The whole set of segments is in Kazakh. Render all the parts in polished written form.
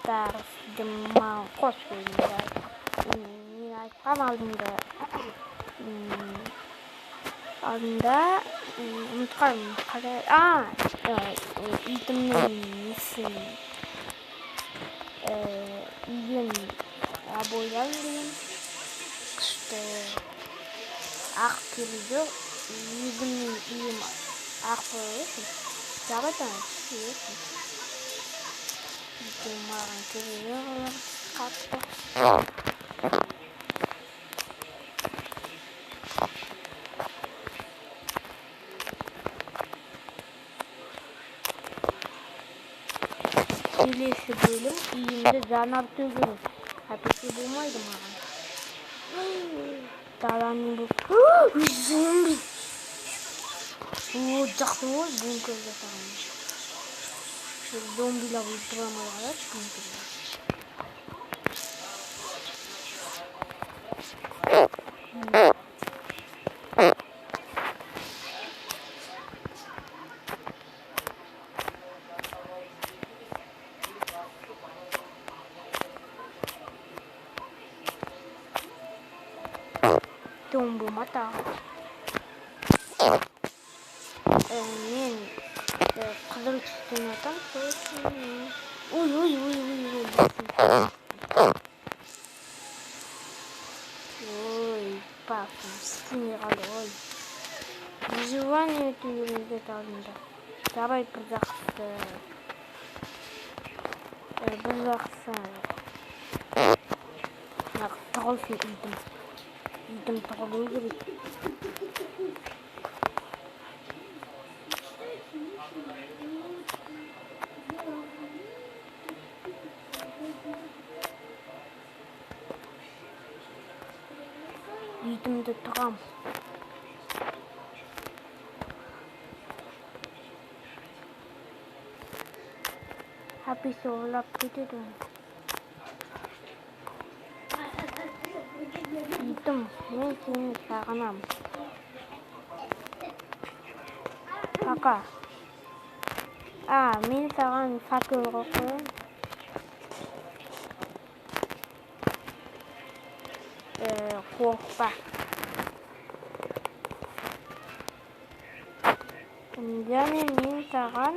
Достар, сізді маған қош келдіңдер. Мен айтқан алдында ұмытқаным қалай, итімнің несін үйден обойлайын деген күшті ақ терезе, өзімнің үйім ақ болады. Жарайды, маған терезе қатты. Келесі бөлім үйімді жаңарту керек. Әйтпесе болмайды маған. Даланың бұл зомби. О, жақсы ғой, бункер жасаған. Зомбилар өлтіре алмай қалады бункерде. Томбы тағы. Мен қызыл түстен атам, сосын. Ой, ой, ой, ой, ой, ой, басым істемей қалды, ой. Выживание өте үйренеді алдында. Давай бір жақсы. Бір жақсы. Тығылсын итім. Итім тығылу керек. Итімді тығам. Әпесі ұрлап кетеді оны. Итім, мен сені сағынам. Пока. Мен саған факел қойып қояйын. Қорықпа. Және мен саған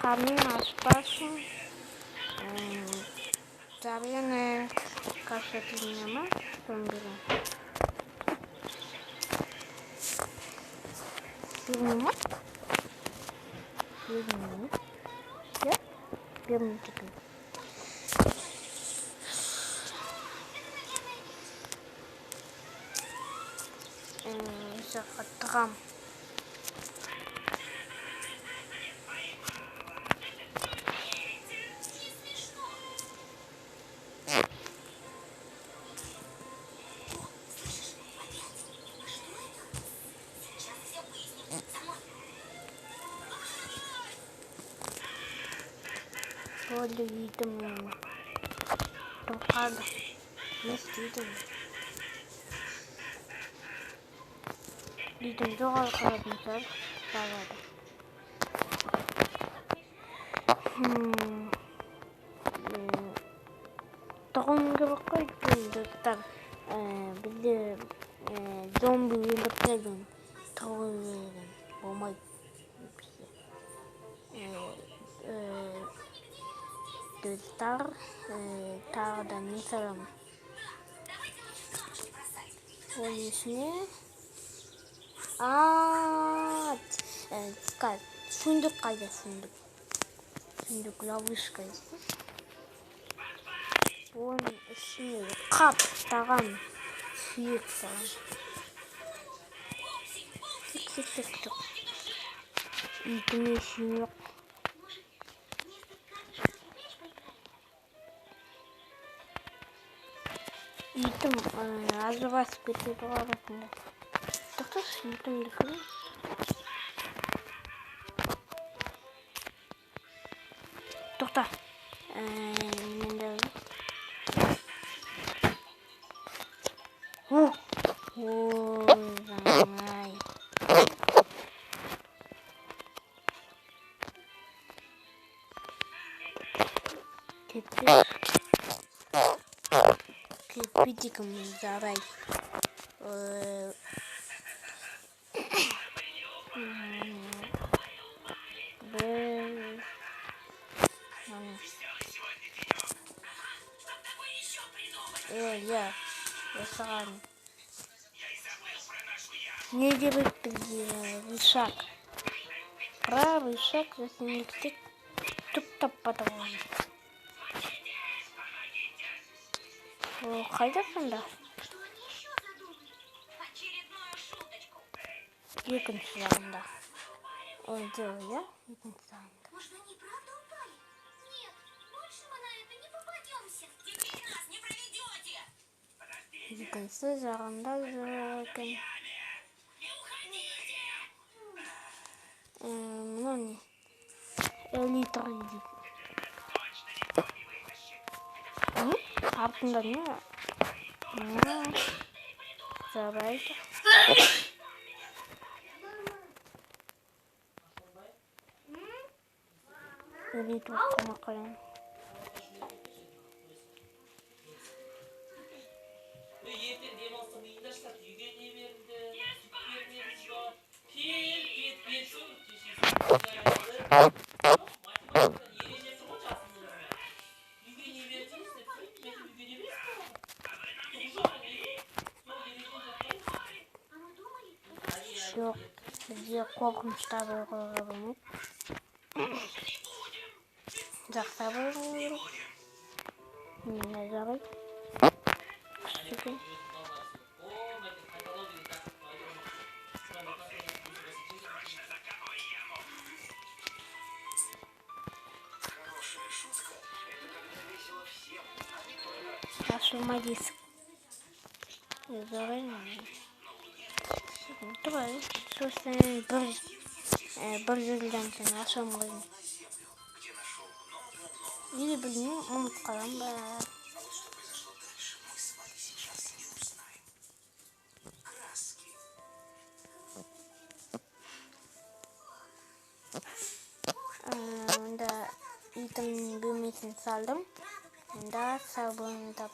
қарның ашпасын. Жареная каша тіліне ма? Соны беремін. Бермей ма? Бермей. Иә? Бермей теперь. Жаққа тығам. Болды, итім тоқады. Не істейді? Итім жоғары қалатын шығар, қалады. Тығуым керек қой, өйткені достар, бізде зомби өлтіріп тастайды оны. Тығу деген болмайды бізде. Достар, тағы да не саламын? Оның ішіне сундук қайда, сундук? Сундук ловушка. Оның ішіне қаптаған сүйек саламын. Тік, тік, тік, тік. Итіме сүйек. Итім ажырасып кетеді ғой арасында. Тоқташы, итімді көрейін. Тоқта. Менде ой, ай. Кетті. Подписчикам жарай. Я саған не керек бізге? Рычаг. Правый шаг, сосын екінші түк таппадық оны. О, қайда сонда? Екінші жағында. Ой, жоқ, иә? Екінші жағында. Может, они и правда упали? Нет, больше мы на это не попадемся. Теперь нас не проведете. Екінші жағында жоқ екен. Мынау не? Элитр дейді. Артында не? Жарайды. Элитр қоймай қоямын. Ертең демалыстың үйінде ашсақ, үйге не берілді, сүт бермедіңіз ба? Кел, кет, келсін, математикадан ережесі ғой жасының. Үйге не бердіңіз деп сұрайды, мен үйге не бересіз ба? Жоқ, бізде қорқынышты абай қоюға болмайды. Жақсы абай қою керек. Міне, жарайды. Күшті екен. Ашылмайды есік. Жарайды. Давай, сосын бір жерден сен аша алмаймын. Или білмеймін, ұмытып қаламын ба? Мы с вами сейчас не узнаем. Краски. Онда итімнің бөлмесін салдым. Онда сабын тап